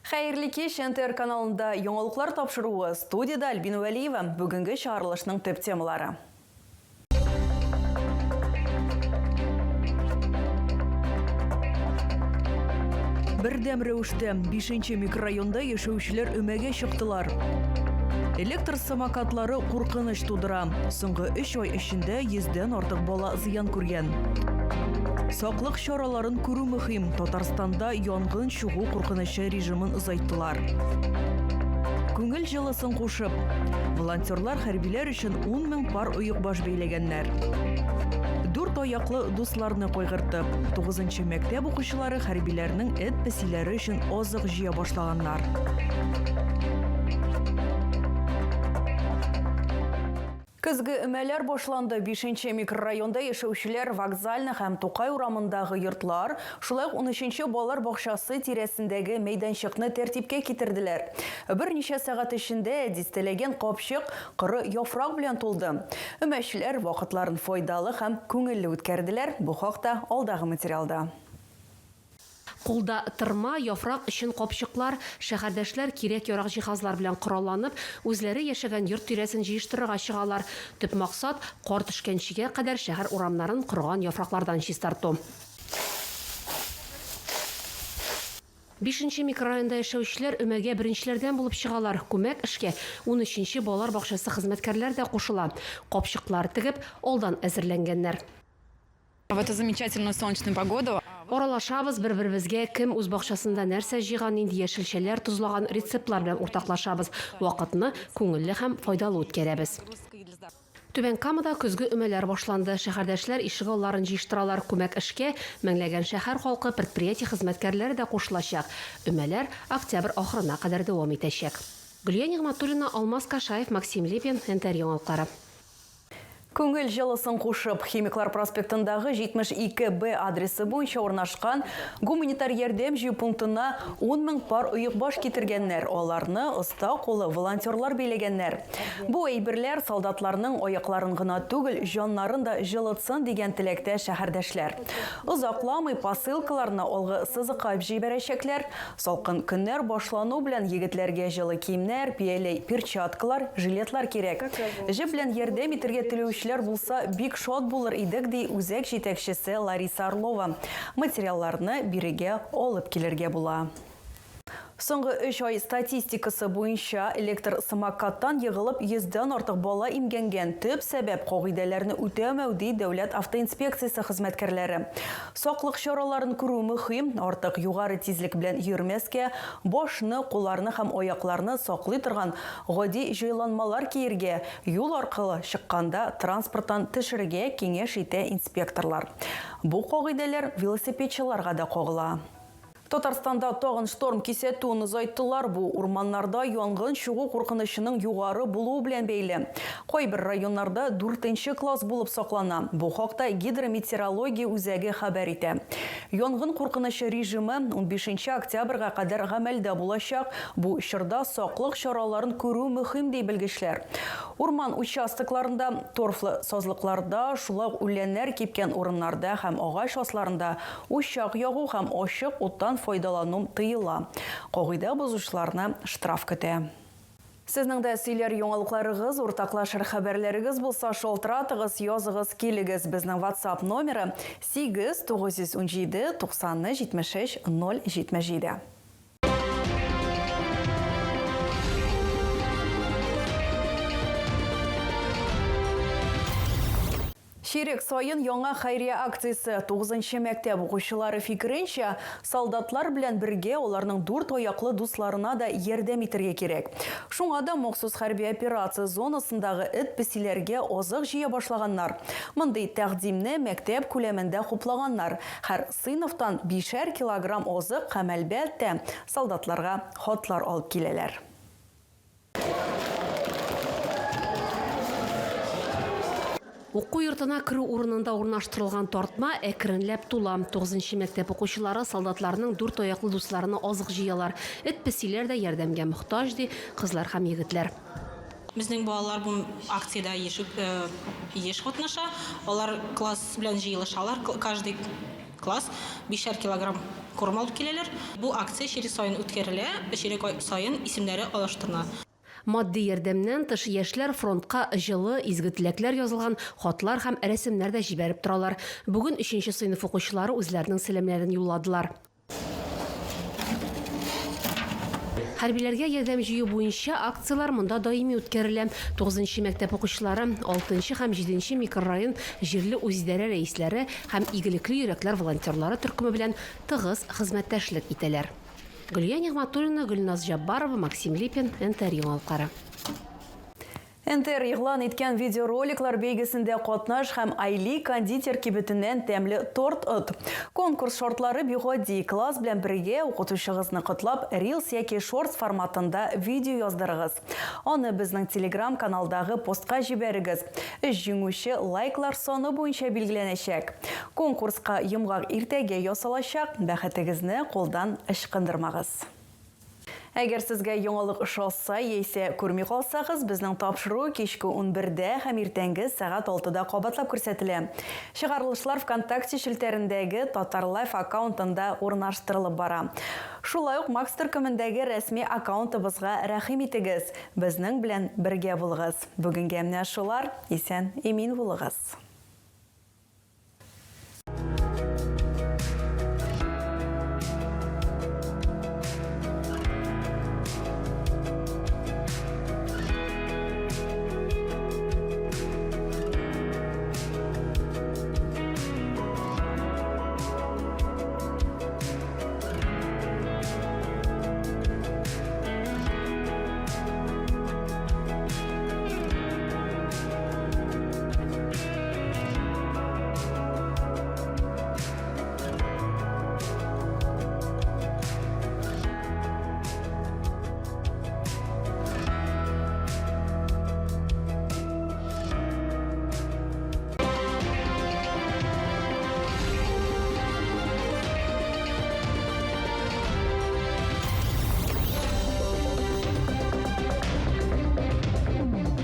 Хәерле кич, НТР каналында яңалыклар тапшыруы. Студиядә Альбина Вәлиева. Бүгенге чыгарылышның төп темалары. Бердәм рәвештә 5 микрорайонда яшәүчеләр өмәгә чыктылар. Электр самокатлары куркыныч тудыра. Соңгы 3 ай эчендә йөздән артык бала зыян күргән. Саклык чараларын күрү мөһим. Татарстанда янгын чыгу куркынычы режимын озайттылар. Күңел җылысын кушып, волонтерлар хәрбиләр өчен 10 мең пар оекбаш бәйләгәннәр. Дүрт аяклы дусларны кайгыртып, тугызынчы мәктәп укучылары хәрбиләрнең эт-песиләре өчен азык җыя башлаганнар. Көзге өмәләр башланды. Бишенче микрорайонда яшәүчеләр Вокзальный һәм Тукай урамындагы йортлар, шулай ук унөченче балалар бакчасы тирәсендәге мәйданчыкны тәртипкә китерделәр. Берничә сәгать эчендә дистәләгән капчык коры яфрак белән тулды. Өмәчеләр вакытларын файдалы һәм күңелле үткәрделәр. Бу хакта алдагы материалда. Кулда тырма, яфрак өчен капчыклар, шәһәрдәшләр кирәк-ярак җиһазлар белән коралланып, үзләре яшәгән йорт тирәсен җыештырырга чыгалар. Төп максат, кар төшкәнчегә кадәр шәһәр урамнарын корыган яфраклардан чистарту. Бишенче микрорайонда яшәүчеләр өмәгә беренчеләрдән булып чыгалар. Күмәк эшкә унөченче балалар бакчасы хезмәткәрләре дә кушыла. Капчыклар тегеп, алдан әзерләнгәннәр. В эту замечательную солнечную погоду. Аралашабыз бер-беребезгә, кем үз бакчасында нәрсә җыйган, нинди яшелчәләр тозлаган, рецептлар белән уртаклашабыз. Вакытны күңелле һәм файдалы үткәрәбез. Түбән Камада көзге өмәләр башланды. Шәһәрдәшләр ишегалларын җыештыралар. Күмәк эшкә меңләгән шәһәр халкы, предприятие хезмәткәрләре дә кушылачак. Өмәләр октябрь ахырына кадәр дәвам итәчәк. Гөлия Нигъмәтуллина, Алмаз Кашаев, Максим Липин, НТР Яңалыклары. Күңел җылысын кушып, Химиклар проспектындагы 72 Б адресы буенча урнашкан гуманитар ярдәм җыю пунктына 10 мең пар оекбаш китергәннәр. Аларны оста кулы волонтерлар бәйләгәннәр. Бу әйберләр солдатларның аякларын гына түгел, җаннарын да җылытсын дигән теләктә шәһәрдәшләр. Озакламый посылкаларны алгы сызыкка җибәрәчәкләр. Салкын көннәр башлану белән егетләргә җылы киемнәр, бияләй, перчаткалар, жилетлар кирәк. Җеп белән ярдәм итергә теләүчеләр булса, бик шат булыр идек, ди үзәк җитәкчесе Лариса Орлова. Материалларны бирегә алып килергә була. Соңгы өч ай статистикасы буенча, электр самокаттан егылып йөздән артык бала имгәнгән. Төп сәбәп, кагыйдәләрне үтәмәү, ди Дәүләт автоинспекциясе хезмәткәрләре. Саклык чараларын күрү мөһим, артык югары тизлек белән йөрмәскә, башны, кулларны һәм аякларны саклый торган гади җайланмалар киергә, юл аркылы чыкканда транспорттан төшергә киңәш итә инспекторлар. Бу кагыйдәләр велосипедчыларга да кагыла. Татарстанда тагын шторм кисәтүен озайттылар. Бу урманнарда янгын чыгу куркынычының югары булуы белән бәйле. Кайбер районнарда дүртенче класс булып саклана. Бу хакта Гидрометеорология үзәге хәбәр итә. Янгын куркынычы режимы унбишенче октябрьгә кадәр гамәлдә булачак. Бу чорда саклык чараларын күрү мөһим, ди белгечләр. Урман участокларында, торфлы сазлыкларда, шулай ук үләннәр кипкән урыннарда һәм агач асларында Учак ягу һәм ачык уттан файдалану тыела. Кагыйдә бозучыларны штраф көтә. Сезнең дә сөйләр яңалыкларыгыз, уртаклашыр хәбәрләрегез булса, шалтыратыгыз, языгыз, килегез. Безнең WhatsApp номеры 8 917 90 73 077. Чирек саен яңа хәйрия акциясе. Тугызынчы мәктәп укучылары фикеренчә, солдатлар белән бергә аларның дүрт аяклы дусларына да ярдәм итәргә кирәк. Шуңа да махсус хәрби операция зонасындагы эт-песиләргә азык җыя башлаганнар. Мондый тәкъдимне мәктәп күләмендә хуплаганнар. Һәр сыйныфтан бишәр килограмм азык һәм, әлбәттә, солдатларга хатлар алып киләләр. Уку йортына керү урынында урнаштырылган тартма әкренләп тула. Тугызынчы мәктәп укучылары солдатларның дүрт аяклы дусларына азык җыялар. Эт-песиләр дә ярдәмгә мохтаҗ, ди кызлар һәм егетләр. Безнең балалар бу акциядә еш еш катнаша. Алар класс белән җыелышалар, каждый класс бишәр килограмм корм алып киләләр. Бу акция чирек саен үткәрелә, чирек саен исемнәре алыштырыла. Матди ярдәмнән тыш, яшьләр фронтка җылы, изге теләкләр язылган хатлар һәм рәсемнәр дә җибәреп торалар. Бүген өченче сыйныф укучылары үзләренең сәламнәрен юлладылар. Хәрбиләргә ярдәм җыю буенча акцияләр монда даими үткәрелә. Тугызынчы мәктәп укучылары, алтынчы һәм җиденче микрорайон җирле үзидарә рәисләре һәм Игелекле йөрәкләр волонтерлары төркеме белән тыгыз хезмәттәшлек итәләр. Гөлия Нигъмәтуллина, Гөлназ Җаббарова, Максим Липин, НТР яңалыклары. НТР игълан иткән видеороликлар бәйгесендә катнаш һәм Айли кондитер кибетеннән тәмле торт от. Конкурс шартлары бик гади, класс белән бергә укытучыгызны котлап, Reels яки Shorts форматында видео яздырыгыз. Аны безнең Telegram-каналдагы постка җибәрегез. Өч җиңүче лайклар саны буенча билгеләнәчәк. Конкурска йомгак иртәгә ясалачак, бәхетегезне кулдан ычкындырмагыз. Әгәр сезгә яңалык ошаса яисә күрми калсагыз, безнең тапшыру кичке унбердә һәм иртәнге сәгать алтыда кабатлап күрсәтелә. Чыгарылышлар ВКонтакте челтәрендәге Татарлайф аккаунтында урнаштырылып бара. Шулай ук Макс төркемендәге рәсми аккаунтыбызга рәхим итегез, безнең белән бергә булыгыз. Бүгенгә менә шулар, исән-имин булыгыз!